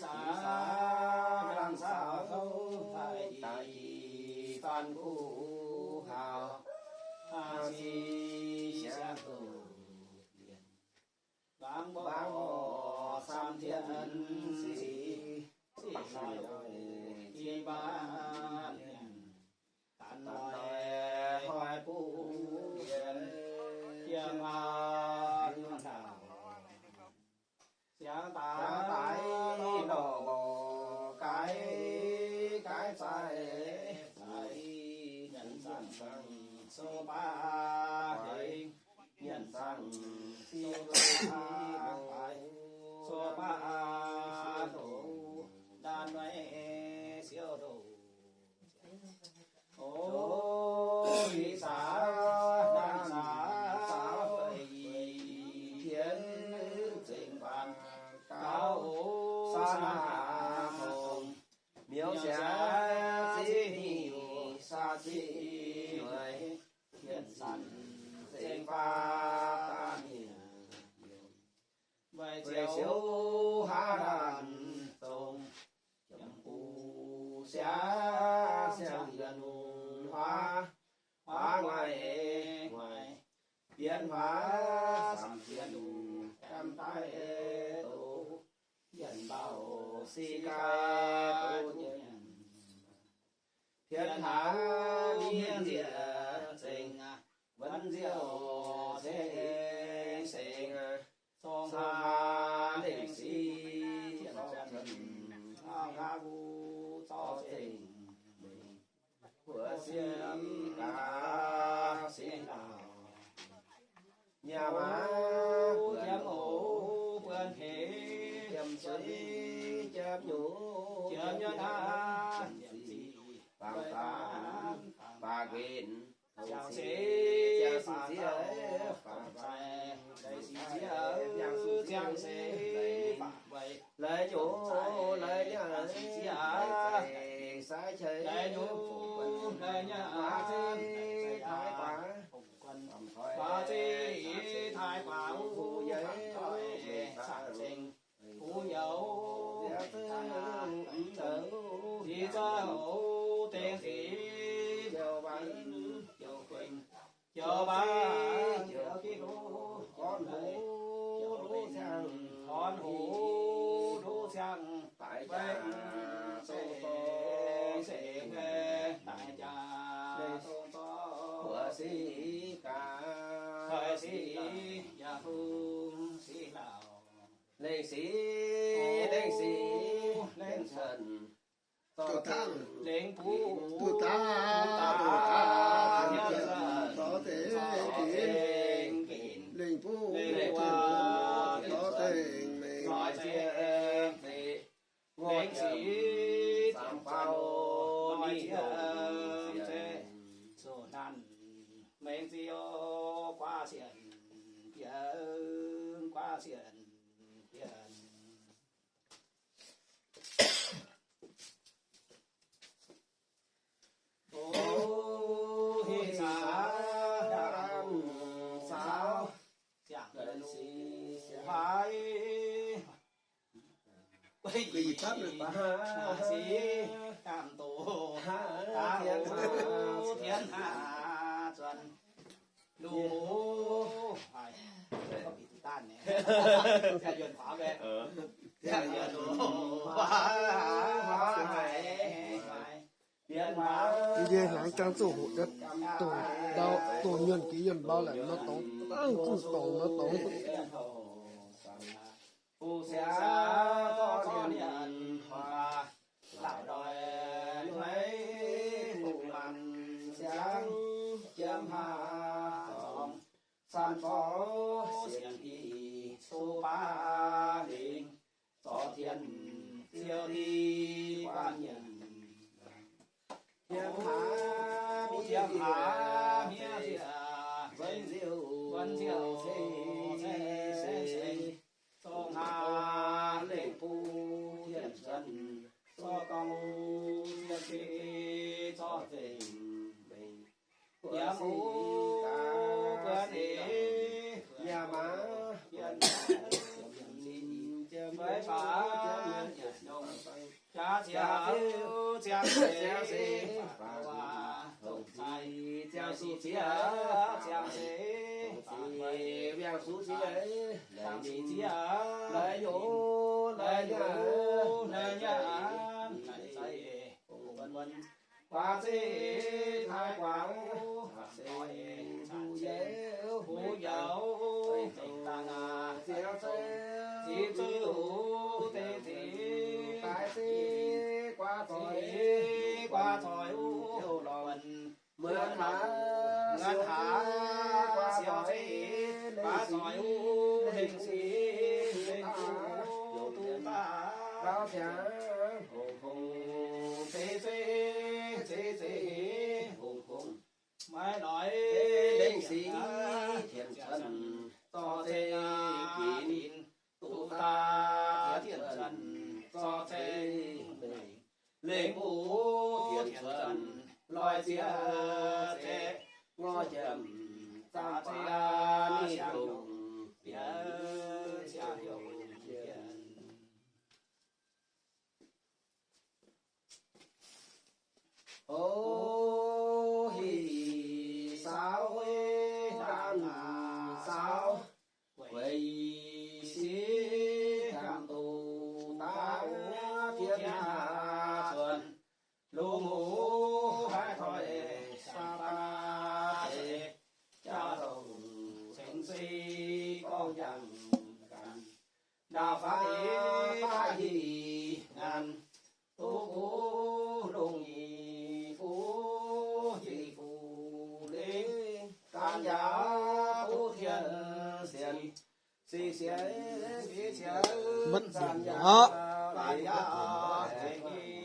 Saax laangh saaux daaih daaih daaih faan kuv haac, siang doz mienh, mbaang mborqv sam tien sic, sic sai doix tin mbaanv mienh, danx loix hnoi buv mienh, yiem maa yiem ndau. Siang daaih lorh mborqv gaaiv, gaaiv zaaix zaaix, nyanc zaangc sou baav hengx, nyanc zaangc sou baav haaix, sou baav doz, ndaanv noiv siou doz. O, ih zanc naaiv saaux feix yie, pienx zengx faanx gauv, saah naaiv tongx, miuz siangx ziqv hnyouv, saah ziqv noic, pienx zanc zengx faanx daaih mienh, weic ziouc haav laanh zongc, jiem buv siangx, siangx yietc lungh huaav, huaav nguaaic nguaaic, bienx huaav samx bienx lungh, gamh daaih doz, yienc ndau siqv gaih doz nyienh. Pienx hnangv mienh nzieqc zengx, wuonx nziouv ceng-ceng, zong hnangv lengh siqv tienv cuotv, hnangv haav wuov zorqv zengx mengh, buoz siqv gaax siqv lauh. Nyaah maaz buonc jiem oc, buonc heix jiem suiv, jiem nyuoz, jiem nyuoz hnangv, jiem ziqc, bangc daanv, baac nqenc, ziangh seix, ziangh seix, bangc zaaix, leiz seix, ziangh seix, bangc weic, leiz nyuoz, leiz nyaah, leiz zeix, sai qeix, leiz nyuoz, leiz nyaah, leiz zeix, taaix guaax, guaax zeiv taaix guaax, hu yaac, zaangc zengx, hu youz, ziqc zouv, dengh ziqc, jouv mbaanh, jouv kuinx, jouv mbaanh, jouv giv loz, gorn hoc nduqv ciangv, gorn hoc nduqv ciangv, daaih jaax dongh dorngx, daaih jaax dongh dorngx, buoz siqv gaax, buoz siqv yaac hungh siqv lauh. Lengh siqv, lengh siqv, lengh cuotv, duqv tangv, lengh buv, duqv taav, duqv taav, zorqv zengx ginx, lengh buv, lengh buv, zorqv zengx mengh, lengh siqv, zaangc faaux, ninh ziouc nanc mengh ziouc guaav sienx bienh, guaav sienx bienh. O, heh saaux, saaux, ziangh lungh huaav, guei yietc zanv mengh baac siqv gamh doz, daav oc, tienx haav zuonx, lungh muv, haiz, yuonh huaav mbaeqc, yuonh huaav, huaav haiz, haiz, Yie hnyangx jangx zuqc hoqc deix dongh ndau, dongh nyuonh jiex yienh mbau laengc nor dorngx, dangh zuqc dorngx nor dorngx. Fu siangx zorqv nyanc huaax, lauh ndoih hnoi bungx maanc siangx, jiem haav zorngx, san zorqv sienx i, cu baav lingc, zorqv tien ziouc di guanh nyanc. Jiem haav miev zieqc, wuonx nziouv ceng-ceng, zong haav lengh buv tien cuotv, zorqv dorngx lungh zieqc cing, zorqv zengc mengh. Yaac mv buonv eix, yaac maiv buonv eix, jiem zinh jiem maiv baac jiem nyanc ziangh, ziangh seix, ziangh seix, ziangh seix, ziangh seix, laaix nyungc, laaix nyungc, laaix nyungc, laaix nyungc, guaax zeiv taaih guaax, mbuo yaac, mbuo yaac, ziangh zeiv, ziangh zeiv, deix zeiv, daaih zeiv, guaax zoih, guaax zoih, lorngh muonz haaix, muonz haaix, guaax zoih, guaax zoih, lengc sic, lengc sic, duqv daaih, gauh ziangx, hongx hongx, zeiv zeiv, zeiv zeiv, hongx hongx. Maiv noic lengc sic, tien cuotv, zorqv zeiv ginx, duqv daaih tien cuotv, zorqv zeiv lengc, lengc buv tien cuotv, lorz ziex zeiv, ngorc jiem, zaah zeiv ninh longc bienx, ziangh longc bienx. O hih saauv, lamh saauv, weic sic gamh nduqc daaih wuov 天下 cuotv, lungh muv haaix toi, saah baav deix, jauv dongh ceng sei gorngv yangh ganh. Ndaauv faix baav nyic ngaanc, duqv guv lungh nyic fuqv nyic fuqv lengh, ganh yaac duqv tien sienx, sienx sienx sienx, maiv zanc yaac, zanc yaac tengx